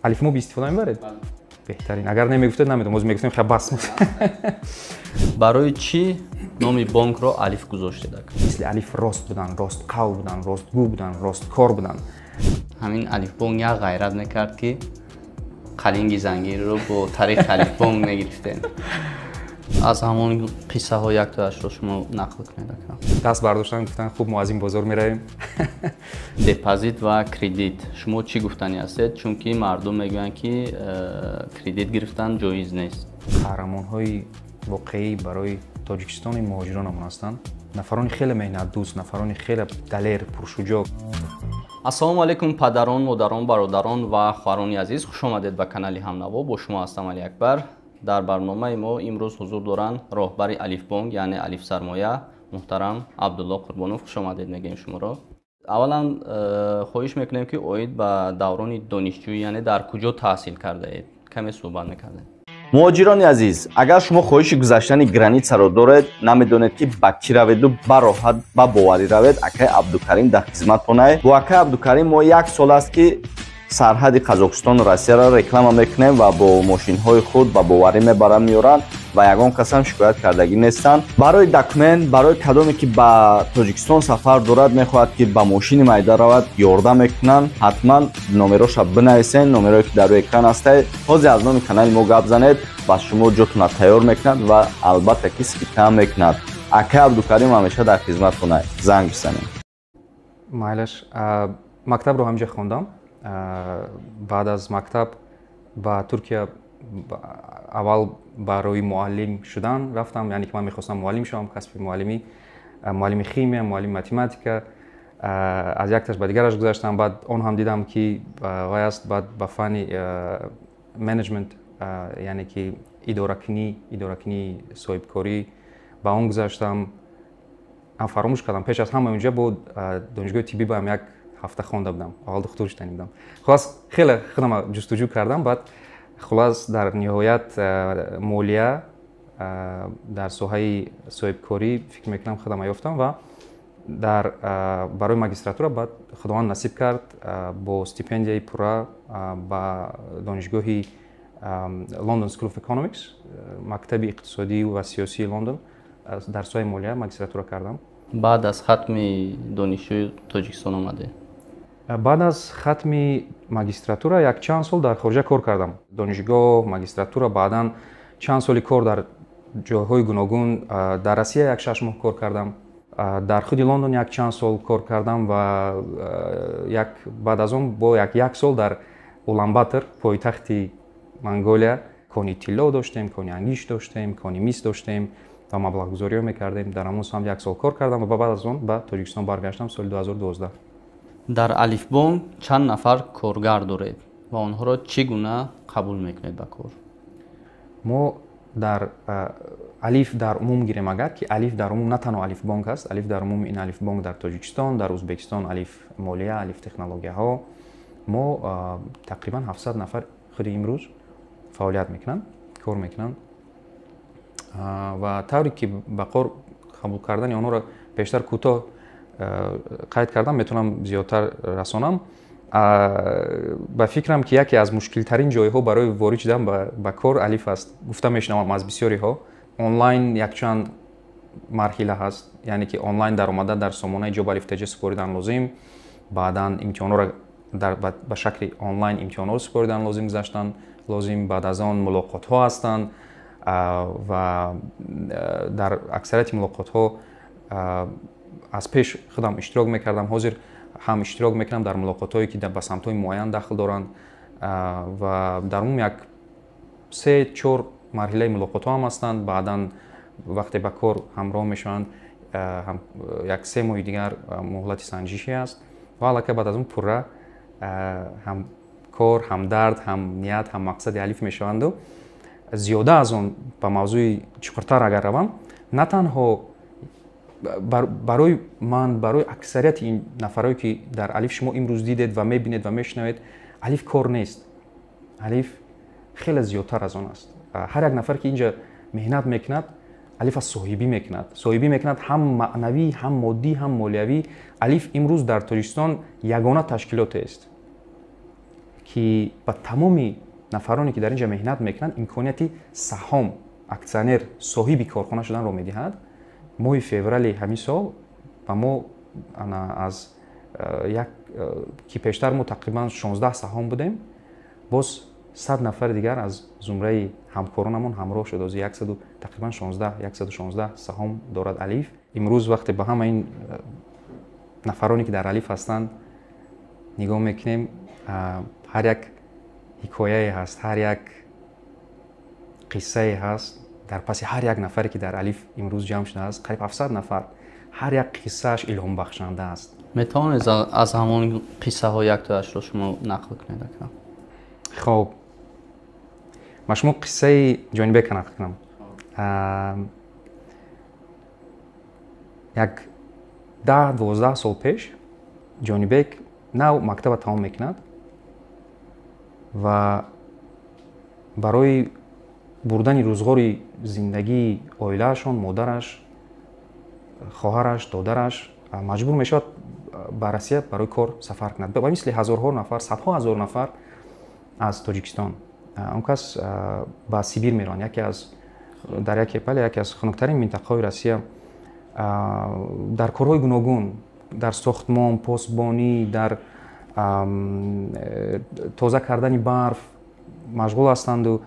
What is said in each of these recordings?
Алифмоби истифода мебаред? Беҳтарин. Агар намегуфтед, намедонам, боз мегуфтем, хай, бас. Барои чӣ номи бонкро Алиф гузоштед, ака? Мисли Алиф рост будан, ростқавл будан, ростгӯ будан, росткор будан. Ҳамин Алифбонк як ғайрат мекард, ки қалинги зангирро бо тариқи Алифбонк мегирифтем. Аз ҳамон қиссаҳо яктоашро шумо нақл кунед, ака. Даст бардоштан, гуфтан: «Хуб, мо аз ин бозор меравем». Депозит ва кредит, шумо чӣ гуфтанӣ ҳастед? Чунки мардум мегӯянд, ки кредит гирифтан ҷоиз нест. Қаҳрамонҳои воқеӣ барои Тоҷикистони муҳоҷиронамон ҳастанд, нафарони хеле меҳнатдӯст, нафарони хеле далер, пуршуҷоъ. Ассалому алайкум, падарон, модарон, бародарон ва хоҳарони азиз, хуш омадед ба канали Ҳамнаво. Бо шумо ҳастам Алиакбар. Дар барномаи мо имрӯз ҳузур доранд роҳбари Алифбонк, яъне Алифсармоя, муҳтарам Абдулло Қурбонов. Хуш омадед мегӯем шуморо. Аввалан хоҳиш мекунем, ки оид ба даврони донишҷӯӣ, яъне дар куҷо таҳсил кардаед, каме суҳбат мекардем. Муҳоҷирони азиз, агар шумо хоҳиши гузаштани границаро доред, намедонед, ки ба кӣ раведу ба роҳат, ба боварӣ равед, акаи Абдукарим дар хизматонае. Бо акаи Абдукарим мо як сол аст, ки сарҳади Қазоқистону Россияро реклама мекунем ва бо мошинҳои худ ба боварӣ мебаранд, меоранд ва ягон касам шикоят кардагӣ нестанд. Барои документ, барои кадоме ки ба Тоҷикистон сафар дорад, мехоҳад, ки ба мошини майда равад, ёрдам мекунанд. Ҳатман номероша бинависен, номерое ки дар рӯи экран ҳастед. Ҳозир аз номи канали мо гап занед, ба шумо ҷотона тайёр мекунад ва албатта ки скидка ҳам мекунад. Акаи Абдукарим ҳамеша дар хизматона, занг бизанед. Майлаш, мактабро ҳаминҷа хондам. Баъд аз мактаб ба Туркия аввал барои муаллим шудан рафтам, яъне ки ман мехостам муаллим шавам, касби муаллимӣ, муаллими химия, муаллими математика. Аз якташ ба дигараш гузаштам. Баъд он ҳам дидам, ки вай аст. Баъд ба фанни менеҷмент, яъне ки идоракунӣ, идоракунии соҳибкорӣ, ба он гузаштам. Фаромӯш кардам, пеш аз ҳама онҷа бо донишгоҳи тиббӣ баам як ҳафта хонда будам, аввал духтур шудани будам. Хулас, хеле худама ҷустуҷӯ кардам. Баъд, хулас, дар ниҳоят молия, дар соҳаи соҳибкорӣ фикр мекунам худама ёфтам ва дар барои магистратура баъд Худованд насиб кард, бо стипендияи пурра ба донишгоҳи London School of Economics, мактаби иқтисодӣ ва сиёсии Лондон, дар соҳаи молия магистратура кардам. Баъд аз хатми донишҷӯи Тоҷикистон омадед? Баъд аз хатми магистратура якчанд сол дар хориҷа кор кардам. Донишгоҳ, магистратура, баъдан чанд соли кор дар ҷойҳои гуногун. Дар Россия як 6 моҳ кор кардам, дар худи Лондон як чанд сол кор кардам ва як баъд аз он бо як сол дар Уланбатор, пойтахти Монголия. Кони тилло доштем, кони ангишт доштем, кони мис доштем ва маблағгузориҳо мекардем. Дар ҳамон самт як сол кор кардам ва баъд аз он ба Тоҷикистон баргаштам соли 2012. Дар Алифбонк чанд нафар коргар доред ва онҳоро чӣ гуна қабул мекунед ба кор? Мо дар Алиф дар умум гирем агар, ки Алиф дар умум на танҳо Алифбонк аст, Алиф дар умум ин Алифбонк дар Тоҷикистон, дар Ӯзбекистон Алиф молия, Алиф технологияҳо, мо тақрибан 700 нафар худи имрӯз фаъолият мекунанд, кор мекунанд. Ва тавре ки ба кор қабул кардани онҳоро пештар кӯтоҳ қайд кардам, метавонам зиёдтар расонам. Ба фикрам, ки яке аз мушкилтарин ҷойҳо барои ворид шудан ба кор Алиф аст, гуфта мешунавам аз бисёриҳо. Онлайн якчанд марҳила ҳаст, яъне ки онлайн даромада, дар сомонаи Job Alif TJ супоридан лозим, баъдан имтиҳонҳоро ба шакли онлайн имтиҳонҳоро супоридан лозим, гузаштан лозим. Баъд аз он мулоқотҳо ҳастанд ва дар аксарияти мулоқотҳо аз пеш худам иштирок мекардам, ҳозир ҳам иштирок мекунам дар мулоқотҳое, ки ба самтҳои муайян дахл доранд. Ва дар умум як се чор марҳилаи мулоқотҳо ҳам ҳастанд. Баъдан вақте ба кор ҳамроҳ мешаванд, як 3 моҳи дигар муҳлати санҷишӣ аст ва аллакай баъд аз он пурра ҳамкор, ҳамдард, ҳамният, ҳаммақсади Алиф мешаванду. Зиёда аз он, ба мавзӯи чуқуртар агар равам, на танҳо барои ман, барои аксарияти ин нафарое, ки дар Алиф шумо имрӯз дидед ва мебинед ва мешунавед, Алиф кор нест, Алиф хеле зиёдтар аз он аст. Ҳар як нафар, ки инҷа меҳнат мекунад, Алиф аз соҳибӣ мекунад, соҳибӣ мекунад ҳам маънавӣ, ҳам моддӣ, ҳам молиявӣ. Алиф имрӯз дар Тоҷикистон ягона ташкилотест, ки ба тамоми нафароне ки дар ин ҷа меҳнат мекунанд, имконияти саҳом, акционер, соҳиби корхона шуданро медиҳад. Моҳи феврали ҳамин сол ба мо аз як ки пештар мо тақрибан 16 саҳом будем, боз 100 нафари дигар аз зумраи ҳамкоронамон ҳамроҳ шуд. Ҳозир тақрибан 116 саҳом дорад Алиф. Имрӯз вақте ба ҳама ин нафароне ки дар Алиф ҳастанд нигоҳ мекунем, ҳар як ҳикояе ҳаст, ҳар як қиссае ҳаст дар паси ҳар як нафаре ки дар Алиф имрӯз ҷамъ шудааст, қариб 700 нафар, ҳар як қиссааш илҳомбахшанда аст. Метавонед аз ҳамон қиссаҳо яктояшро шумо нақл кунед, ака? Хоб, ма шумо қиссаи Ҷонибека нақл кунам. Як 10-12 сол пеш Ҷонибек нав мактаба тамом мекунад ва барои бурдани рӯзғори зиндагии оилаашон, модараш, хоҳараш, додараш, маҷбур мешавад ба Россия барои кор сафар кунад. Ба мисли ҳазорҳо нафар, садҳо ҳазор нафар аз Тоҷикистон. Он кас ба Сибир мераванд, яке аз дар яке бале, яке аз хунуктарин минтақаҳои Россия, дар корҳои гуногун, дар сохтмон, посбонӣ, дар тоза кардани барф машғул ҳастанду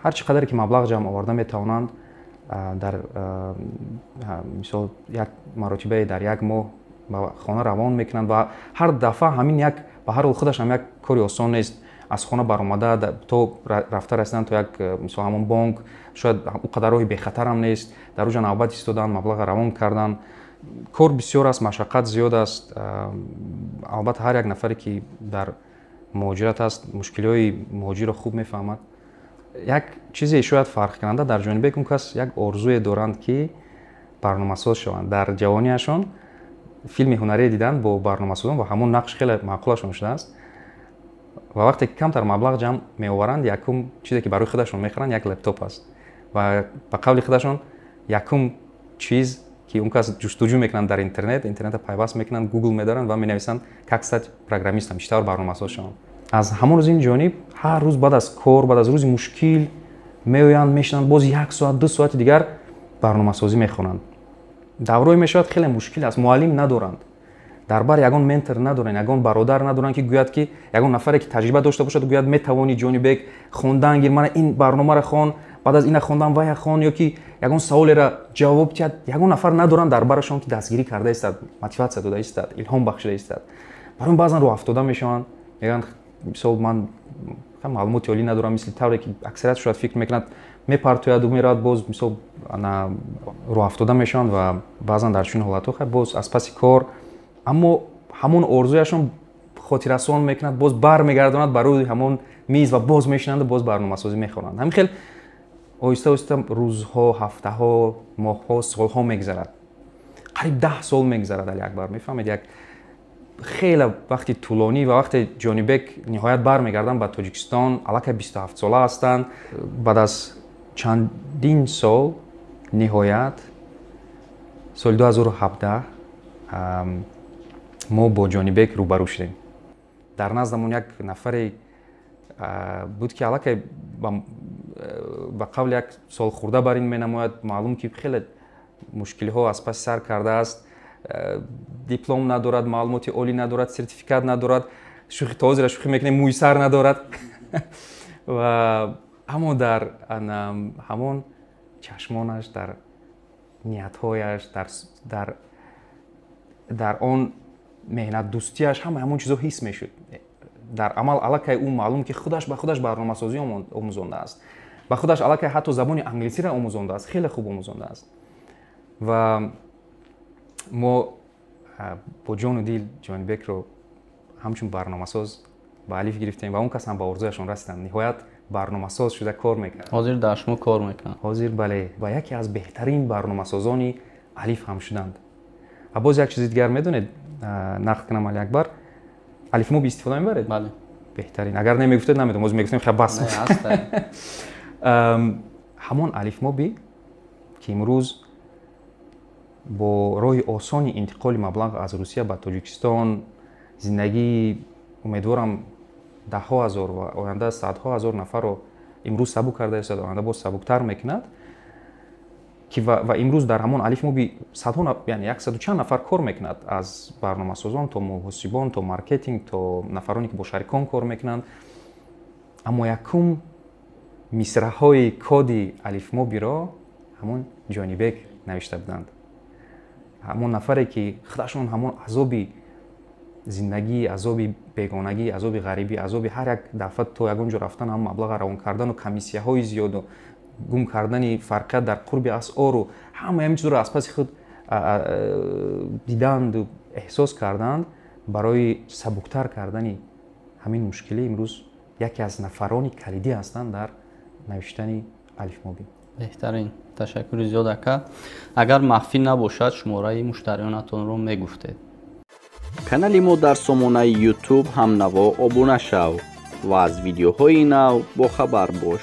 ҳар чӣ қадаре ки маблағ ҷамъ оварда метавонанд, дар мисол як маротибае дар як моҳ ба хона равон мекунанд. Ва ҳар дафъа ҳамин як, ба ҳар ҳол худаш ҳам як кори осон нест, аз хона баромада то рафта расидан то як, мисол, ҳамон бонк, шояд ӯ қадар роҳи бехатарам нест, дар уҷа навбат истодан, маблаға равон кардан, кор бисёр аст, машаққат зиёд аст. Албатта, ҳар як нафаре ки дар муҳоҷират аст, мушкилиҳои муҳоҷирро хуб мефаҳмад. Як чизе шояд фарқкунанда дар Ҷонибек, он кас як орзуе доранд ки барномасоз шаванд. Дар ҷавониашон филми ҳунарие диданд бо барномасозон ва ҳамон нақш хеле маъқулашон шудааст. Ва вақте ки камтар маблағ ҷамъ меоваранд, якум чизе ки барои худашон мехаранд, як лептоп аст. Ва ба қавли худашон, якум чиз ки он кас ҷустуҷӯ мекунанд дар интернет, интернета пайваст мекунанд, Гугл медаранд ва менависанд «Как стать программистом», чӣ тавр барномасоз шавам. Аз ҳамон рӯз ин ҷониб ҳар рӯз баъд аз кор, баъд аз рӯзи мушкил меоянд, мешинанд, боз як соат, 2 соати дигар барномасозӣ мехонанд. Даврое мешавад, хеле мушкил аст, муаллим надоранд дар бар, ягон ментор надоранд, ягон бародар надоранд ки гӯяд, ки ягон нафаре ки таҷриба дошта бошад, гӯяд: «Метавонӣ, Ҷонибек, хондан гир, мана ин барномаро хон, баъд аз ина хондан вая хон», ё ки ягон саволеро ҷавоб диҳад. Ягон нафар надоранд дар барашон ки дастгирӣ карда истад, мотиватсия дода истад, илҳом бахшида истад. Барои баъзан рӯҳафтода мешаванд, мегӯянд, мисол, ман маълумоти олӣ надорам, мисли тавре ки аксарият шояд фикр мекунад, мепартояду меравад. Боз, мисол, рӯҳафтода мешаванд ва баъзан дар чунин ҳолатҳо боз аз паси кор, аммо ҳамон орзуяшон хотиррасон мекунад, боз бармегардонад ба рӯи ҳамон миз ва боз мешинанду боз барномасозӣ мехонанд. Ҳамин хел оҳиста оҳиста рӯзҳо, ҳафтаҳо, моҳҳо, солҳо мегзарад, қариб 10 сол мегзарад. Алиакбар, мефаҳмед, як хеле вақти тӯлонӣ. Ва вақте Ҷонибек ниҳоят бармегарданд ба Тоҷикистон, аллакай 27сола ҳастанд. Баъд аз чандин сол ниҳоят соли 2017 мо бо Ҷонибек рӯбарӯ шудем. Дар наздамон як нафаре буд ки аллакай ба қавли як солхӯрда бар ин менамояд, маълум ки хеле мушкилиҳо аз паси сар кардааст, диплом надорад, маълумоти олӣ надорад, сертификат надорад, то ҳозира шӯхӣ мекунем, мӯи сар надорад. Ва аммо дар ҳамон чашмонаш, дар ниятҳояш, дар он меҳнатдӯстиаш ҳама ҳамон чизо ҳис мешуд. Дар амал аллакай ӯ маълум ки худаш ба худаш барномасозӣ омӯзондааст, ба худаш аллакай ҳатто забони англисиро омӯзондааст, хеле хуб омӯзондааст. Ва мо бо ҷону дил Ҷонибекро ҳамчун барномасоз ба Алиф гирифтем ва он кас ҳам ба орзуяшон расиданд, ниҳоят барномасоз шуда кор мекард. Ҳозир дар шумо кор мекунад? Ҳозир бале, ва яке аз беҳтарин барномасозони Алиф ҳам шуданд. Ва боз як чизи дигар, медонед, нақл кунам, Алиакбар, Алифмоб истифода мебаред? Бале. Беҳтарин. Агар намегуфтед, намедонам, ҳозир мегуфтем, ха, бас. Ҳамон Алифмоби ки имрӯз бо роҳи осони интиқоли маблағ аз Русия ба Тоҷикистон зиндагии, умедворам, Даҳҳо ҳазор ва оянда садҳо ҳазор нафарро имрӯз сабук карда истад, оянда боз сабуктар мекунад, ки ва имрӯз дар ҳамон Алиф Моби садҳо, яъне яксаду чанд нафар кор мекунад, аз барномасозон то муҳосибон, то маркетинг, то нафароне, ки бо шарикон кор мекунанд. Аммо якум мисраҳои коди Алифмобиро ҳамон Ҷонибек навишта буданд, ҳамон нафаре, ки худашон ҳамон азоби зиндагӣ, азоби бегонагӣ, азоби ғарибӣ, азоби ҳар як дафъа то ягон ҷо рафтан ҳам маблаға равон кардану комиссияҳои зиёду гум кардани фарқият дар қурби асъору ҳамаи ҳамин чизро аз паси худ диданду эҳсос карданд. Барои сабуктар кардани ҳамин мушкилӣ имрӯз яке аз нафарони калидӣ ҳастанд дар навиштани Алифмобӣ. Беҳтарин, ташаккури зиёд, ака. Агар махфӣ набошад, шумораи муштариёнатонро мегуфтед? Канали мо дар сомонаи Ютуб «Ҳамнаво» обуна шав ва аз видеоҳои нав бохабар бош.